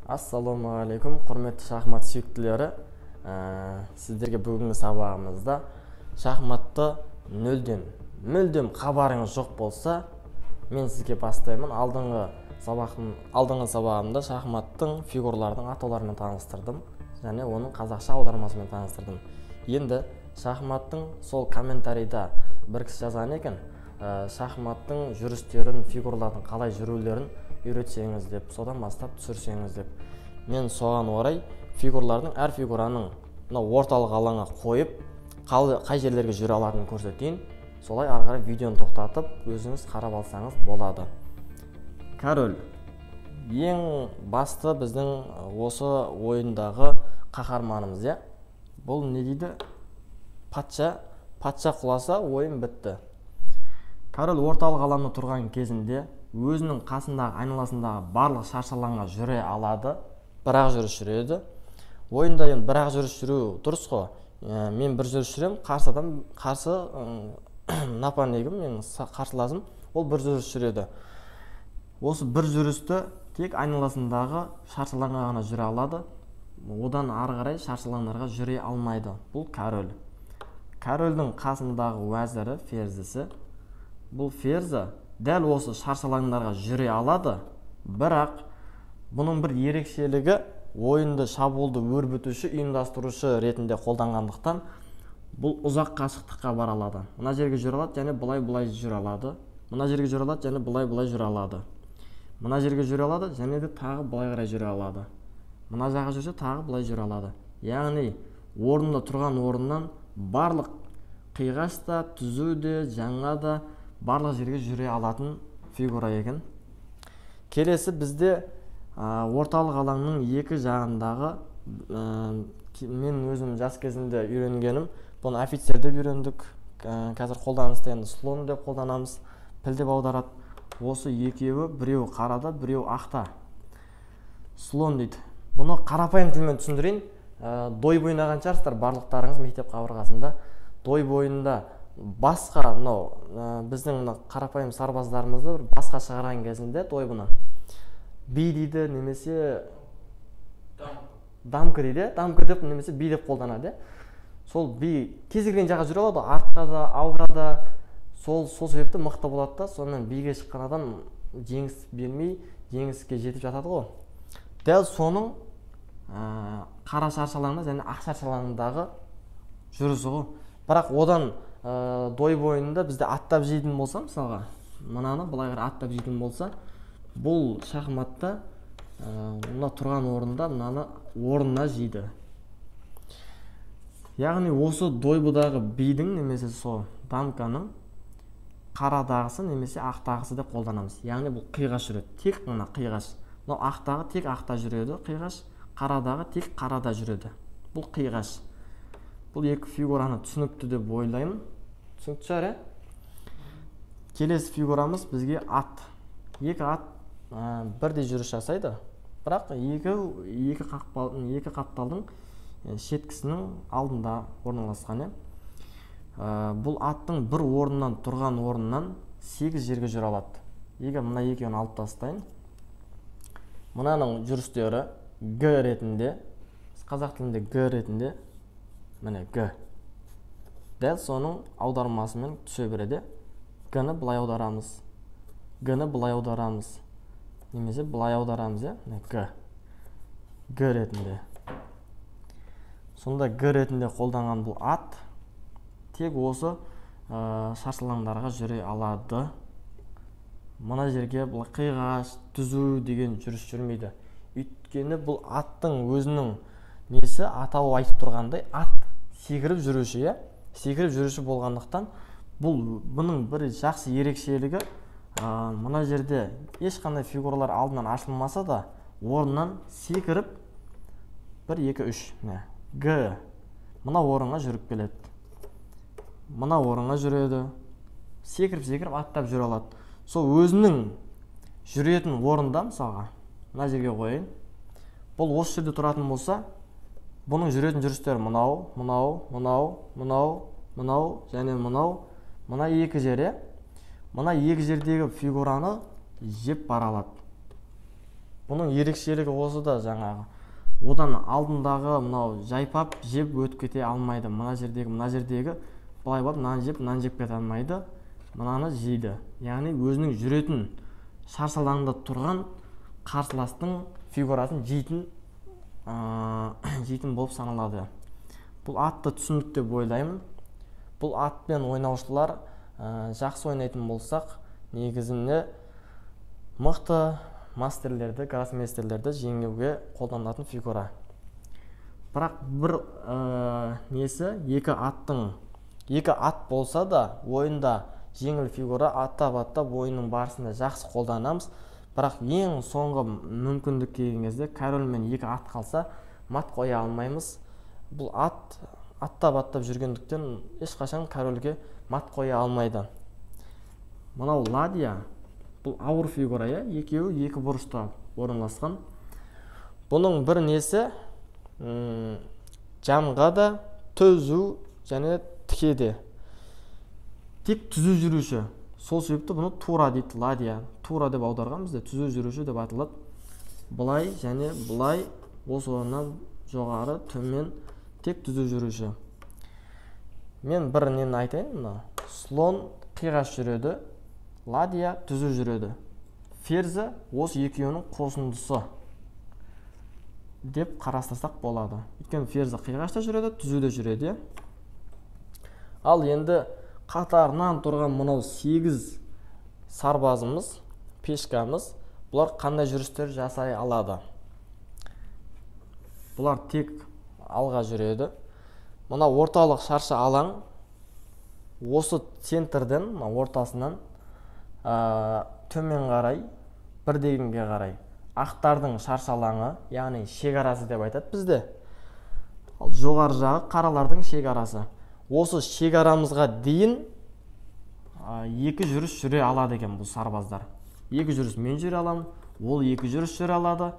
Ассалаумағалейкум, құрметті шахмат сүйіктілері. Сіздерге бүгінгі сабағымызда шахматты нөлден, мүлдем хабарыңыз жоқ болса, мен сізге бастаймын. Алдыңғы сабағымда шахматтың фигуралардың атауларымен таныстырдым және оның қазақша аудармасымен таныстырдым. Енді шахматтың сол комментарийда бір кісі жазған екен, шахматтың жүрістерін, фигуралардың қалай жүрулерін үйретсеңіз деп, содан бастап түсірсеңіз деп. Мен соған орай фигуралардың, әр фигураның мына орталық алаңға қойып, қай жерлерге жүре алатынын көрсетейін. Солай ары қарай видеоны тоқтатып, өзіңіз қарап алсаңыз болады. Король ең басты біздің осы ойындағы қаһарманымыз, иә? Бұл не дейді? Патша, патша құласа, ойын бітті. Король орталық алаңда тұрған кезінде өзінің қасындағы, айналасындағы барлық шаршы алаңға жүре алады, бір-ақ жүріс жүреді. Ойында енді бір-ақ жүріс жүру дұрыс қой. Мен бір жүріс жүремін, қарсы адам, қарсы напарнигім, менің қарсыласым, ол бір жүріс жүреді. Осы бір жүрісті тек айналасындағы шаршы алаңға ғана жүре алады, одан ары қарай шаршы алаңдарға жүре алмайды. Бұл король. Корольдің қасындағы уәзірі, ферзісі. Бұл ферзі дәл осы шаршы алаңдарға жүре алады, бірақ бұның бір ерекшелігі ойынды, шабуылды өрбітуші, ұйымдастырушы ретінде қолданғандықтан бұл ұзақ қашықтыққа бара алады. Мына жерге жүре алады және былай-былай жүре алады. Мына жерге жүре алады және былай-былай жүре алады. Мына жерге жүре алады және де тағы былай қарай жүре алады. Мына жаққа жүрсе тағы былай жүре алады. Яғни орнында тұрған орнынан барлық қиғаш та, түзу де, жаңа да барлық жерге жүре алатын фигура екен. Келесі бізде орталық алаңның екі жағындағы, мен өзім жас кезімде үйренгенім, бұны офицер деп үйрендік. Қазір қолданыста енді слон деп қолданамыз, піл деп аударады. Осы екеуі, біреуі қарада, біреуі ақта. Слон дейді. Бұны қарапайым тілмен түсіндірейін. Дойбы ойнаған шығарсыздар барлықтарыңыз мектеп қабырғасында. Дойбы ойынында басқа мынау, біздің мына қарапайым сарбаздарымызды бір басқа шығарған кезінде дойбыны би дейді немесе дамка дейді, дамка деп немесе би деп қолданады. Сол би кез келген жаққа жүре алады, артқа да, алға да. Сол себепті мықты болады да, сонымен биге шыққан адам жеңіс бермей, жеңіске жетіп жатады ғой. Дәл соның қара шаршы алаңында және ақ шаршы алаңындағы жүрісі ғой. Бірақ одан дойбы ойынында бізде аттап жейтін болса, мысалға, мынаны былай қарай аттап жейтін болса, бұл шахматта мына тұрған орында мынаны орнына жейді. Яғни осы дойбыдағы бидің немесе сол дамканың қарадағысы немесе ақтағысы деп қолданамыз. Яғни бұл қиғаш жүреді, тек мына қиғаш. Мынау ақтағы тек ақта жүреді, қиғаш, қарадағы тек қарада жүреді. Бұл қиғаш. Бұл екі фигураны түсінікті деп ойлаймын. Түсінікті шығар, ә? Келесі фигурамыз бізге ат. Екі ат бірдей жүріс жасайды, бірақ екі қапталдың шеткісінің алдында орналасқан, ә? Бұл аттың бір орнынан тұрған орнынан 8 жерге жүре алады. Егер мына екеуін алып тастайын, мынаның жүрістері Г ретінде, қазақ тілінде Г ретінде, міне Г. Дәл соның аудармасымен түсе береді. Г-ні былай аударамыз, Г-ні былай аударамыз, немесе былай аударамыз, иә? Міне Г. Г ретінде. Сонда Г ретінде қолданған бұл ат тек осы шаршы алаңдарға жүре алады. Мына жерге бұл қиғаш, түзу деген жүріс жүрмейді. Өйткені бұл аттың өзінің несі, атауы айтып тұрғандай, ат секіріп жүруші, иә? Секіріп жүруші болғандықтан бұның бір жақсы ерекшелігі, мына жерде ешқандай фигуралар алдынан ашылмаса да, орнынан секіріп 1, 2, 3, міне, Г мына орынға жүріп келеді. Мына орынға жүреді. Секіріп-секіріп аттап жүре алады. Сол өзінің жүретін орында, мысалға, мына жерге қояйын. Бұл осы жерде тұратын болса, бұның жүретін жүрістері мынау, мынау, мынау, мынау, мынау және мынау. Мына екі жер, иә? Мына екі жердегі фигураны жеп бара алады. Бұның ерекшелігі осы да, жаңағы. Одан алдындағы мынау жайпап жеп өтіп кете алмайды. Мына жердегі, мына жердегі былай барып мынаны жеп, мынаны жеп кете алмайды. Мынаны жейді. Яғни өзінің жүретін шаршы алаңында тұрған қарсыластың фигурасын жейтін болып саналады. Бұл атты түсіндік деп ойлаймын. Бұл атпен ойнаушылар жақсы ойнайтын болсақ, негізінде мықты мастерлерді, гроссмейстерлерді жеңуге қолданылатын фигура. Бірақ бір несі, екі ат болса да ойында жеңіл фигура, аттап-аттап ойынның барысында жақсы қолданамыз. Бірақ ең соңғы мүмкіндік келген кезде король мен екі ат қалса, мат қоя алмаймыз. Бұл ат аттап-аттап жүргендіктен ешқашан корольге мат қоя алмайды. Мынау ладья, бұл ауыр фигура, екеуі екі бұрышта орналасқан. Бұның бір несі, жанға да, түзу және тіке де. Тек түзу жүруші. Сол себепті бұны тура дейді, ладья. Тура деп аударған бізде түзу жүруші деп айтылады. Былай және былай, осы орнынан жоғары, төмен, тек түзу жүруші. Мен бір нені айтайын, мына слон қиғаш жүреді, ладья түзу жүреді. Ферзі осы екеуінің қосындысы деп қарастырсақ болады. Өйткені ферзі қиғаш та жүреді, түзу де жүреді. Ал енді қатарынан тұрған мынау 8 сарбазымыз, пешкамыз, бұлар қандай жүрістер жасай алады? Бұлар тек алға жүреді. Мына орталық шаршы алаң осы центрден, мына ортасынан төмен қарай, бір дегенге қарай ақтардың шаршы алаңы, яғни шекарасы деп айтады бізде. Ал жоғары жағы қаралардың шекарасы. Осы шекарамызға дейін екі жүріс жүре алады екен бұл сарбаздар. Екі жүріс мен жүре аламын, ол екі жүріс жүре алады.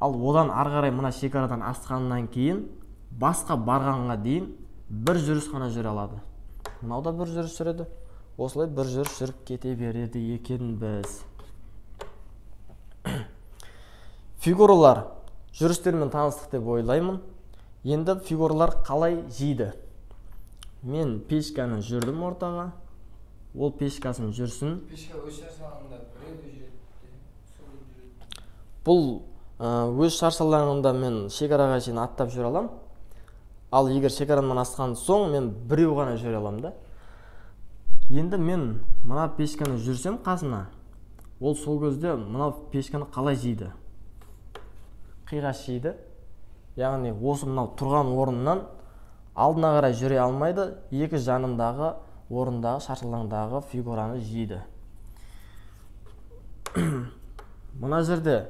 Ал одан ары қарай мына шекарадан асқаннан кейін басқа барғанға дейін бір жүріс қана жүре алады. Мынау да бір жүріс жүреді. Осылай бір жүріс жүріп кете береді екенбіз. Фигуралар жүрістермен таныстық деп ойлаймын. Енді фигуралар қалай жейді? Мен пешканы жүрдім ортаға. Ол пешкасын жүрсін. Пешка өз шаршы алаңында біреу де жүреді. Бұл өз шаршы алаңында мен шекараға шейін аттап жүре аламын. Ал егер шекарадан асқан соң мен біреу ғана жүре аламын да. Енді мен мына пешканы жүрсем қасына, ол сол кезде мына пешканы қалай жейді? Қиғаш жейді. Яғни осы мынау тұрған орнынан алдына қарай жүре алмайды, екі жанындағы орындағы шаршы алаңдағы фигураны жейді. Мына жерде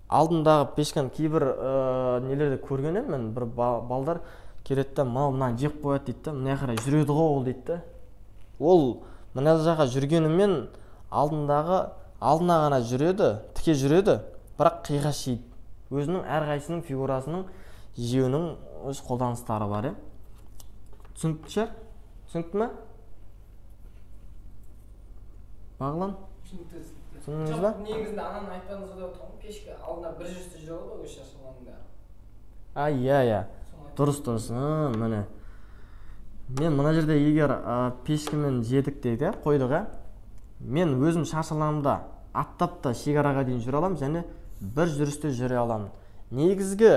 алдындағы пешканы кейбір нелерде көрген едім мен, бір балдар келеді де мынау мынаны жеп қояды дейді де, мына қарай жүреді ғой ол дейді де. Ол мына жаққа жүргенімен алдындағы алдына ғана жүреді, тіке жүреді, бірақ қиғаш жейді. Өзінің әрқайсының фигурасының жеуінің өз қолданыстары бар. Түсінікті шығар? Түсінікті ме? Бағлан? Түсінікті. Түсіндіңіз ба? Жоқ, негізінде ананың айтқаныңыз да отырмын. Пешке алдына бір жүрісте жүре алады ғой өз шаршы алаңында. А, иә, иә. Дұрыс, дұрыс. Міне. Мен мына жерде егер пешкемен жедік дейді, қойдық, ә? Мен өзім шаршы алаңымда аттап та шекараға дейін жүре аламын және бір жүрісте жүре аламын. Негізгі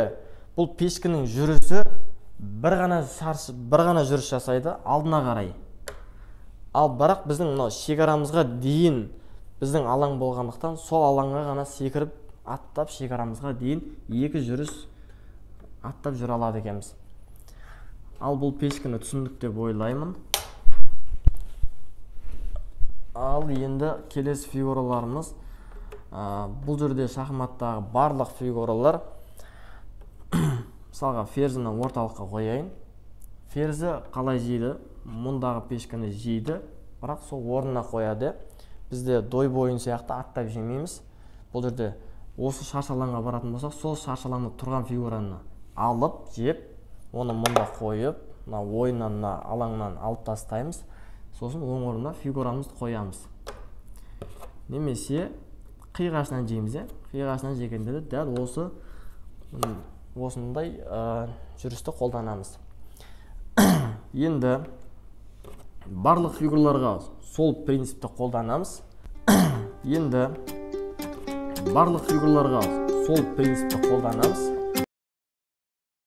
бұл пешкенің жүрісі бір ғана жүріс жасайды алдына қарай. Ал бірақ біздің мынау шекарамызға дейін біздің алаң болғандықтан сол алаңға ғана секіріп аттап шекарамызға дейін екі жүріс аттап жүре алады екенбіз. Ал бұл пешкені түсіндік деп ойлаймын. Ал енді келесі фигураларымыз. Бұл жерде шахматтағы барлық фигуралар. Мысалға ферзіні орталыққа қояйын. Ферзі қалай жейді? Мұндағы пешкені жейді, бірақ сол орнына қояды. Бізде дойбы ойын сияқты аттап жемейміз. Бұл жерде осы шаршы алаңға баратын болсақ, сол шаршы алаңда тұрған фигураны алып жеп, оны мұнда қойып, мына ойыннан, мына алаңнан алып тастаймыз. Сосын оң орнына фигурамызды қоямыз. Немесе қиғашынан жейміз, е? Қиғашынан жегенде де дәл осы осындай жүрісті қолданамыз. Енді барлық фигураларға сол принципті қолданамыз. Енді барлық фигураларға сол принципті қолданамыз.